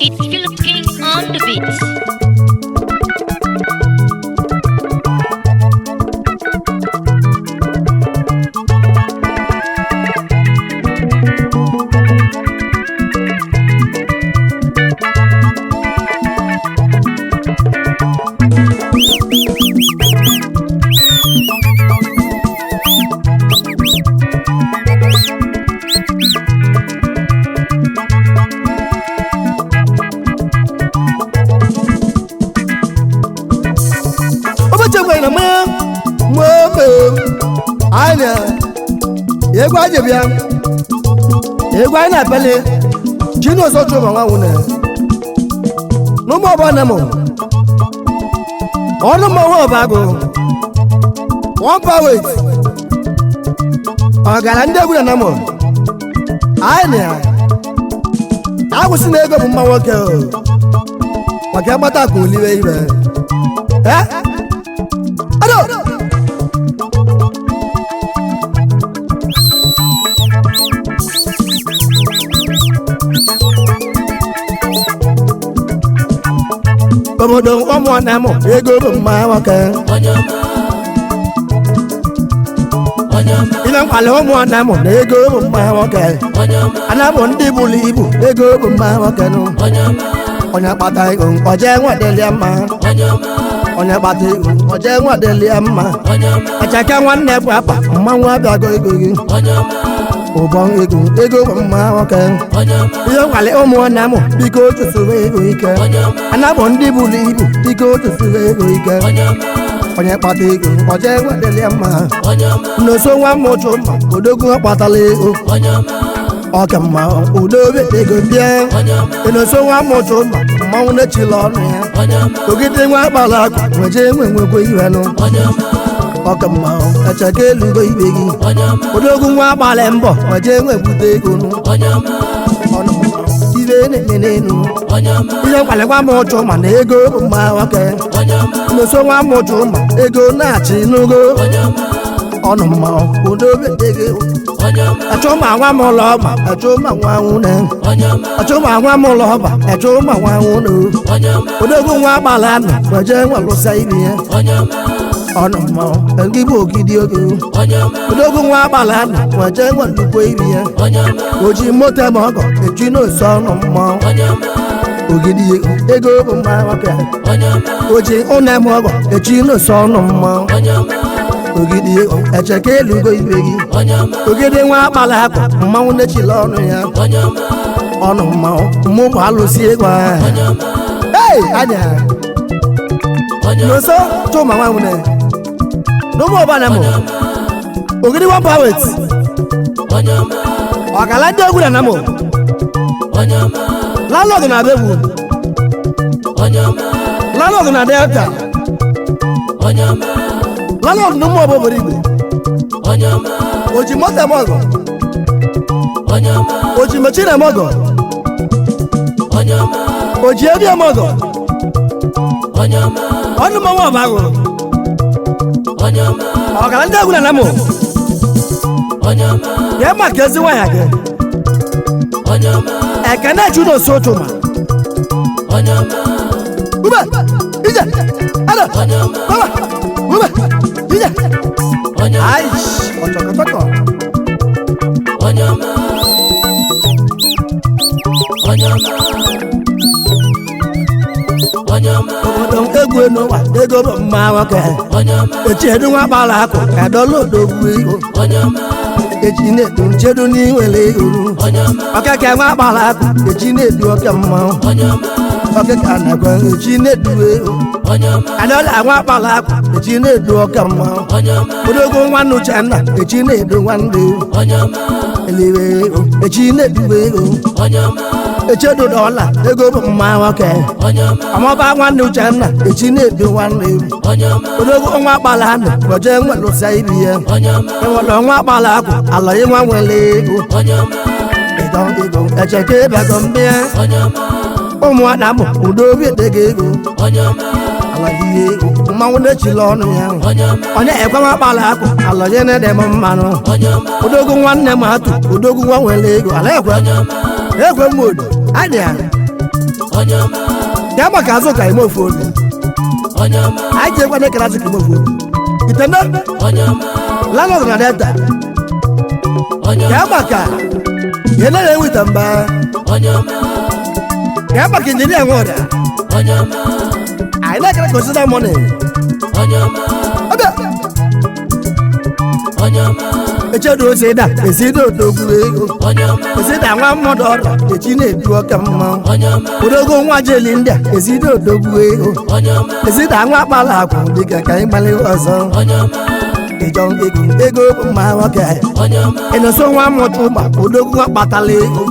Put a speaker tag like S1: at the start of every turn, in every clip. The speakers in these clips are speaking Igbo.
S1: It's Philip King on the beat.
S2: Egwu anyị bịa, egwu anyị na-apịali ji n'ụzọ chụma nwa nwune n'ụmụ ọbọ na mụ ọnụ mmanwụ ọba agụ one power eight ọgara ndị egwu na mụ anyị na agwụsị na ego bụ mma nwoke o maka mgbata ka oliwe ibe ado. Obodo ụmụnne m ego bụ mma nwoke ile nkwale ụmụnne m na ego bụ mma nwoke anabụ ndị buru ibu ego bụ mma nwoke nụ onye kpata ego oje nwadelia mma onye kpata ego oje nwadelia mma ọchaka nwanne bụ akpa mmanwụ abịago ego gị ụbọ ego ego bụ mma nwoke ihe nkwale ụmụnne m biko tụsuru ego ike anabụ ndị buru ibu biko tụsuru ego ike onye kpata ego oje nwadelia mma n'oso nwa m ụchụ mma odogwu kpatala ego ọka mma udobe ego bịa enoso nwa m ụchụ mma mmanwụ na-echila ọnụ ya ogide nwa akpala akụ nweje enwe nwekwe iwenụ ọka mma echeka elugo ibe gị odogwu nwa agbalị mbọ nweje enwegbute ego nụ ọnụ ibe na-eme n'elu ihe nkwalịkwa m ụchụ ma na ego bụ mma nwoke n'oso nwa m ụchụ ma ego na-achị n'ugo ọnụ mma udobe ego achọ ma nwa m ụlọ ọba achọ ma nwa nwune achọ ma nwa m ụlọ ọba achọ ma nwa nwune odogwu nwa agbala nọ weje nwelụsa ibe ya ọnụ mma ndị bụ ogidi oge odogwu nwa agbala nọ weje nwelụkwa ibe ya oji moto ma ọgọ eji n'oso ọnụ mmọnwụ ogidi ego bụ mma nwoke oji ụna m ọgọ eji n'oso ọnụ mmọnwụ ogidi echeka elugo ibe gị ogidi nwa akpala akụ mmanwụ na-echila ọnụ ya ọnụ mmanwụ mụ bụ alụsị ego ahụ ei anya n'oso chụma nwa nwune n'ụmụ ọbana mụ ogidi one power eight ọkala ndị egwu na mụ landlord na abegbu landlord na delta landlord na ụmụ ọbọ obodo igbo oji moto eme ọgọ oji mechiri eme ọgọ oji ebi eme ọgọ ọnụ mmanwụ ọba agụrụ ọkara ndị egwu na namụ ya maka ezi nwaanyị gị ekene ju n'osu otu ma ube ije ada baba ube ije aish ọchọkọtọkọ. Obodo egwu n'ụwa ego bụ mma nwoke echedu nwa gbara akụ ka dọla odogwu ego eji na-edu nchedu n'iwere ego ọkeke nwa gbara akụ eji na-edu oke mmanwụ ọkeke na-ekwe eji na-edu ego adọla nwa gbara akụ eji na-edu oke mmanwụ odogwu nwanne uchenna eji na-edu nwanne eliwe ego eji na-edu ego echedu dọla ego bụ mma nwoke ọmọba nwanne uchenna eji na-edu nwanne egwu odogwu nwa gbara anụ oje nwelụsa ibi ya enwere nwa gbara akụ ala ịnwa nwere ego ịdọ ego echeka ịbịago mbịa ụmụada m udo obi dị gị ego Ala ihe mmanwụ na-echila ọnụ ya. Onye ekwe nwa kpala akụ ala onye na-ede m mmanụ. Odogwu nwanne m atụ odogwu nwa nwere ego ala ekwe ekwe m odo adị ya. Ya maka azụ ka ime ofu obi. Anyị ji ekwe na-ekere azụ ka ime ofu obi. Itene landlord na Delta. Ya maka ihe na-enweta mba. Ya maka injinia nwe ọda. Anyị na-ekere consider money. Ọbịa. Echedo osida esida odogwu ego. Esida nwa mmadụ ọrụ echi na-edu ọka mmanwụ. Odogwu nwa jeli ndị a esida odogwu ego. Esida nwa kpala akwụ dịka ka anyị gbalị ọzọ. Ịjọ ego ego bụ mma nwoke. Ịnọso nwa mmụta ma odogwu nwa kpatala ego.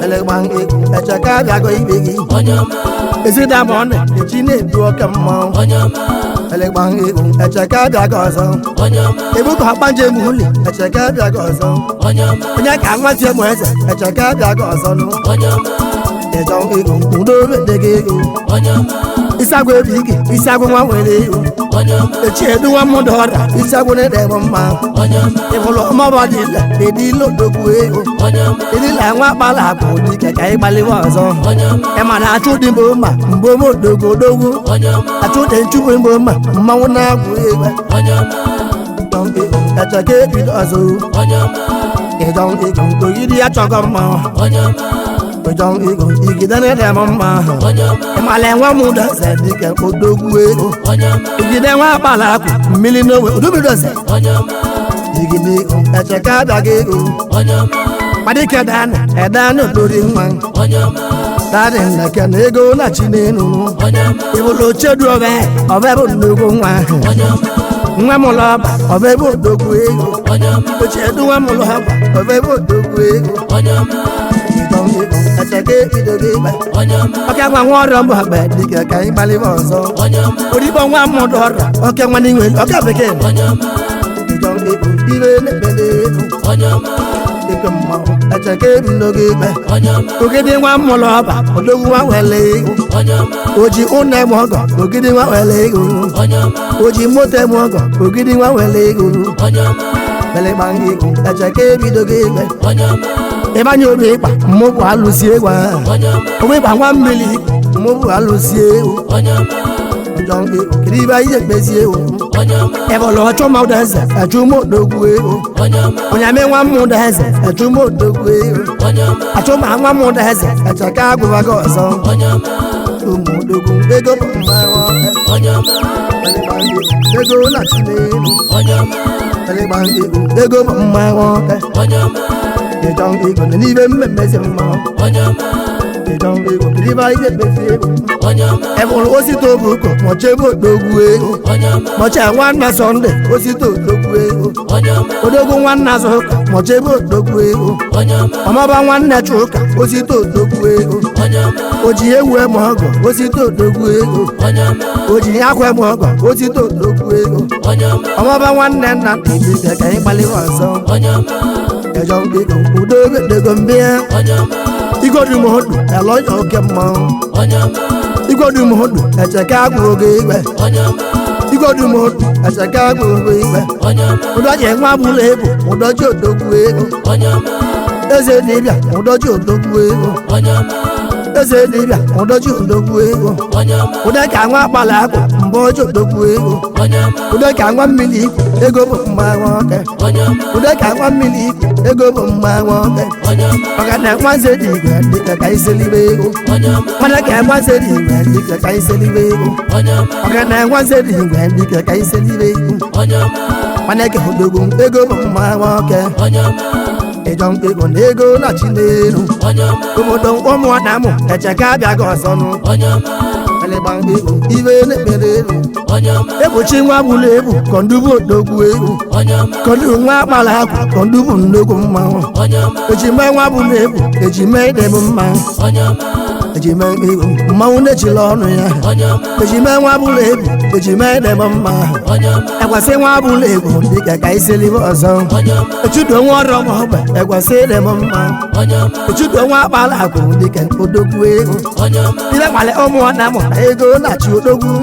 S2: Elegba ego echeka abịago ibe gị. Esida ma ọ na-echi na-edu ọka mmanwụ. Elegba ego echeka abịago ọzọ. Ebuka ọkpanje m uli echeka abịago ọzọ. Onye ka nwa tie m eze echeka abịago ọzọ nụ. Ịjọ ego udo gị ego. Isagwa ebi gị isagwa nwa nwere ego. Echi edu nwa mmadụ ọrịa isagwa na-ede m mma. Ịbụlụ ọmọba dị ile edile odogwu ego. Edile nwa kpala akụ dike ka ị gbaliwe ọzọ. Ị ma na achụ dị mbụ mma mgbe m odogwu odogwu. Achụ dị nchukwu mbụ mma mmanwụ na-agwụ egbe. Echeka ebido ọzọ. Ịjọ ego ogidi ya chọgọ mma. Ịjọ ego igide na-ede m mma. Ịmala enwe m ụdọze dike odogwu ego. Igide nwa akpala akụ mmiri n'owe odobidoze. Igide ego echeka abịaghị ego. Kpadike dana edana odori nwa. Dadi nneke na ego na chi n'elu. Ịbụlụ ochedu ọbẹ ọbẹ bụ nnukwu nwa. Nwa m ụlọ ọba ọbẹ bụ odogwu ego. Ochedu nwa m ụlọ ọba ọbẹ bụ odogwu ego. Ịjọ ego echeka ebidogo ịgba. Ọka nwa nwa ọrịa mbụ agba dịka ka anyị gbalịba ọzọ. Orikpọ nwa mmadụ ọrịa ọka nwa n'inwe ọka bekee. Ịjọ ego ire na-ekpele ego. Ego mmanwụ echeka ebidogo ịgba. Ogidi nwa mmụlọ ọba odogwu nwa wele ego. Oji ụnọ eme ọgọ ogidi nwa wele ego. Oji moto eme ọgọ ogidi nwa wele ego. Belegba ego echeka ebidogo ịgba. Ịbanye obi ịkpa mmụbụ alụsi egwu ahụ. Onwe ịkpa nwa mmiri mmụbụ alụsi ewu. Ọjọ ego kedu ibe anyị ekpezi ewu. Ebọlụ ọchụ mmadụ eze achụ m odogwu ego. Onyame nwa mmadụ eze achụ m odogwu ego. Achụ ma nwa mmadụ eze echeka agwụbago ọzọ. Ụmụ odogwu ego bụ mma nwoke. Ego na chi n'elu. Ego ego bụ mma nwoke. Ịjọ ego na n'ibe mmemmezi mmanwụ. Ịjọ ego kedu ibe anyị ekpezi ego. Ebụrụ osita obuko mọchebe odogwu ego. Mọche nwanna Sọnde osita odogwu ego. Odogwu nwanna Azụka mọchebe odogwu ego. Ọmọba nwanne Chuka osita odogwu ego. Oji ewu eme ọgọ osita odogwu ego. Oji akwa eme ọgọ osita odogwu ego. Ọmọba nwanne nna Ebike ka anyị gbalịwa ọzọ. Ịjọ ego udo dego mbịa. Igodumodu elọnya oke mmanwụ. Igodumodu echeka agwụrụ gị igwe. Igodumodu echeka agwụrụ gị igwe. Ụdọji nwa bụrụ ebu ụdọji odogwu ego. Eze dibịa ụdọji odogwu ego. Eze dibịa ụdọji odogwu ego. Ụdọ ka nwa kpala akụ mbọ ọjọ odogwu ego. Ụdọ ka nwa mmiri ego bụ mma nwoke. Ụdọ ka nwa mmiri ego bụ mma nwoke. Maka na nwa nze dị igwe dịka ka iselibe ego. Mana ka nwa nze dị igwe dịka ka iselibe ego. Maka na nwa nze dị igwe dịka ka iselibe ego. Mana ka odogwu ego bụ mma nwoke. Ịjọ ego na ego na chi n'elu. Obodo ụmụnna m echeka abịaghị ọzọ nụ. Elegba ego ibe na-ekpere ego. Egbochi nwa bụrụ ebu kọndubu odogwu ego. Kọndu nwa akpala akwa kọndubu nnukwu mmanwụ. Ejime nwa bụrụ ebu ejime ide m mma. Ejime ego mmanwụ na-echila ọnụ ya. Ejime nwa bụla ebu, ejime dị m mma. Ekwesị nwa bụla ebu dịka ka iselibe ọzọ. Echudo nwa ọrụ m ọgba, ekwesị dị m mma. Echudo nwa akpala akụ dịka odogwu ego. Ibe kpali ụmụ na mụta ego na-achị odogwu.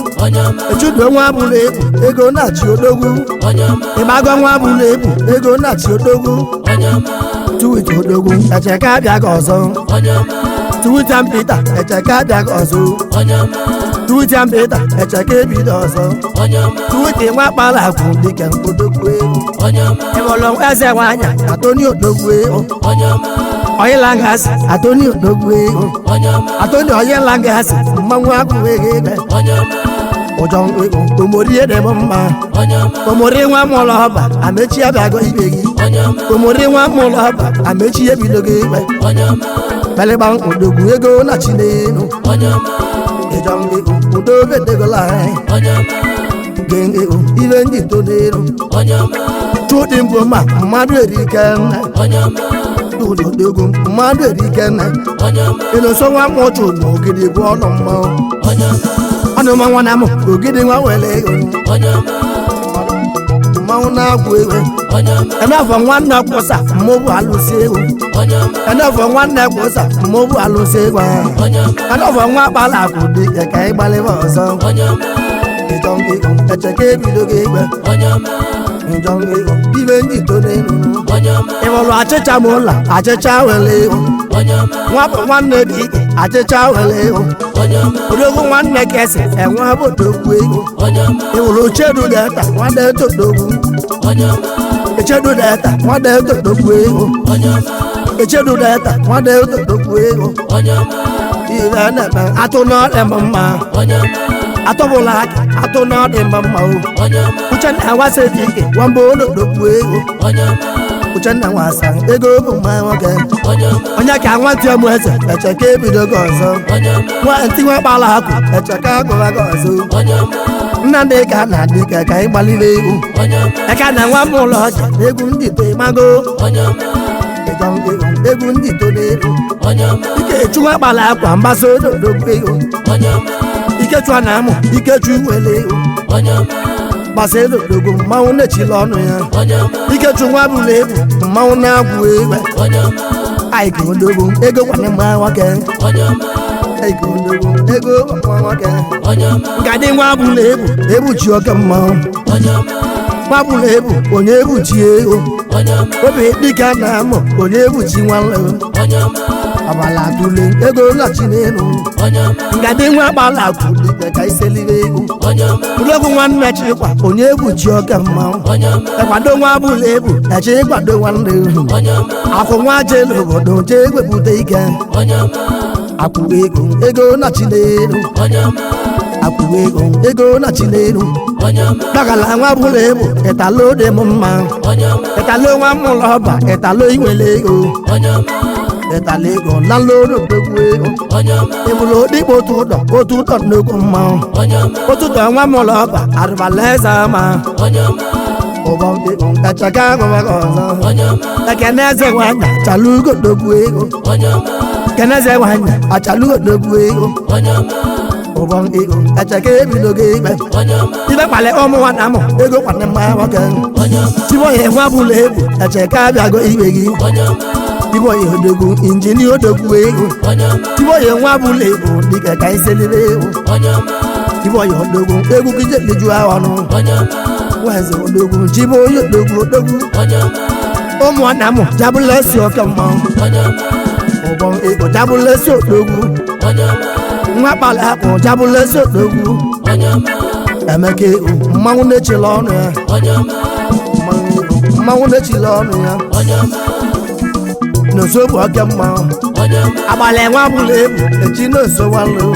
S2: Echudo nwa bụla ebu, ego na-achị odogwu. Ịgbago nwa bụla ebu, ego na-achị odogwu. Tuwita odogwu, echeka abịa gị ọzọ. Tuwita mpita, echeka abịa gị ọzọ. Tuwita mpita, echeka ebido ọzọ. Tuwita nwa kpara akwụ dịka odogwu ego. Ịmụlụ eze nwanyị Atoni odogwu ego. Oyila ngasị Atoni odogwu ego. Atoni oyila ngasị mmanwụ akwụ ego ebe. Ụjọ ego omori dị m mma. Omori nwa mụlọ ọba amechi abịago ibe gị. Omori nwa mụlọ ọba amechi ebido gị ikpe. Kpelịgba odogwu ego na chi n'elu. Ịjọ ego udo bedegola anyị. Ge ego ibe ndị to n'elu. Chụdị mbụ ma mmadụ erike nne. Chụdị odogwu mmadụ erike nne. Ịnụsọ nwa mụchụ na ogidi bụ ọnụ mmanwụ. Ọnụ mmanwụ na mụ ogidi nwa were ego. Mmanwụ na-agwụ egwu. Enefọ nwanne kwụsa mmụbụ alụsị egwu. Enefọ nwanne kwụsa mmụbụ alụsị egwu. Enefọ nwa kpala akụ dị ka ịgbalịba ọzọ. Ịjọ ego echeka ebido gị ikpe. Njọ ego ibe ndị to n'elu. Ịwụlụ achịcha m ụlọ achịcha were ego. Nwa bụ nwanne dị ike achịcha were ego. Odogwu nwanne kesi enwe bụ odogwu ego. Ịwụlụ chedu deta nwanne todogwu. Echedu deta nwanne todogwu ego. Echedu deta nwanne todogwu ego. Ibe na-eme atụ n'ọdị m mma. Atọbụla aka atụ n'ọdị m mma o. Uchenna nwasa dị ike nwamba olodogwu ego. Uchenna nwasa ego bụ mma nwoke. Onye ka nwantị ọmụ eze echeka ebido gị ọzọ. Nwantị nwa kpala akụ echeka agụba gị ọzọ. Nnamdị ka na dịka ka ị gbalile egwu. Eka na nwa m ụlọ ọcha egwu ndị to ịmago. Ịjọ ego egwu ndị to n'elu. Ikechu nwa kpala akwa mgbasa ododogwu ego. Ikechu a na-amụ Ikechu nwere ego. Gbasa ododogwu mmanwụ na-echila ọnụ ya. Ikechu nwa bụla ebu mmanwụ na-agwụ egbe. Aịka odogwu ego nwanne mma nwoke. Aịka odogwu ego nwa nwoke. Ngadị nwa bụla ebu ebuchi oke mmanwụ. Nwa bụla ebu onye ebuchi ego. Obi dịka na-amụ onye ebuchi nwanne. Ọbala atụle ego lọchi n'elu. Ngadị nwa gbala akwụ dịka ka iselibe ego. Odogwu nwanne Chikwa onye ebuchi oke mmanwụ. Ekwado nwa bụla ebu eche ịkwado nwanne ehu. Akwụ nwa jee n'obodo jee wepụta ike. Akwụ ego ego na-achị n'elu. Akwụ ego ego na-achị n'elu. Dọkala nwa bụla ebu ịtalo dị m mma. Ịtalo nwa mụlọ ọba ịtalo iwele ego. Ịtalo ego laloro odogwu ego. Ịbụrụ odikpo otu ụdọ nnukwu mmanwụ. Otu ụdọ nwa mụlọ ọba arụbala eze ama. Ụbọ ego echeka agụba gị ọzọ. Ekene eze nwanyị achala ugo odogwu ego. Ekene eze nwanyị achala ugo odogwu ego. Ụbọ ego echeka ebido gị ikpe. Ibe kpali ụmụ nwanna mụ ego kwanne mma nwoke. Chiboye nwa bụla ebu echeka abịago ikpe gị. Chiboye odogwu injinia odogwu ego. Chiboye nwa bụla ebu dịka ka iselibe ego. Chiboye odogwu egwu gị jeliju ọnụ. Nweze odogwu Chiboye odogwu odogwu. Ụmụnna m jabụla esi oke mmanwụ. Ụbọ ego jabụla esi odogwu. Nwa kpala akpụ jabụla esi odogwu. Emeka ego mmanwụ na-echila ọnụ ya. Mmanwụ na-echila ọnụ ya. N'oso bụ oke mmanwụ. Abalị nwa bụla ebu eji n'oso walụ.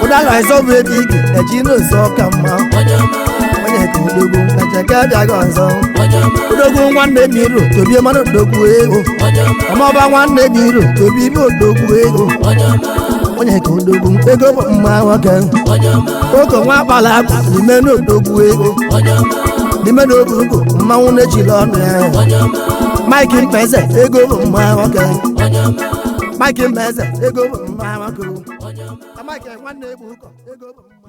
S2: Ụdala ịzọ bụ ebe ike eji n'oso oke mmanwụ. Onye ka odogwu echeka abịaghị ọzọ. Odogwu nwanne m iro tobi mmanụ odogwu ego. Ọmọba nwanne m iro tobi bụ odogwu ego. Onye ka odogwu ego bụ mma nwoke. Oko nwa akpala akwa n'ime n'odogwu ego. N'ime n'ogugo mmanwụ na-echila ọnụ ya. Mike Mpeze ego bụ mma nwoke. Mike Mpeze ego bụ mma nwoke. Mike nwanne egbu ụkọ ego bụ mma.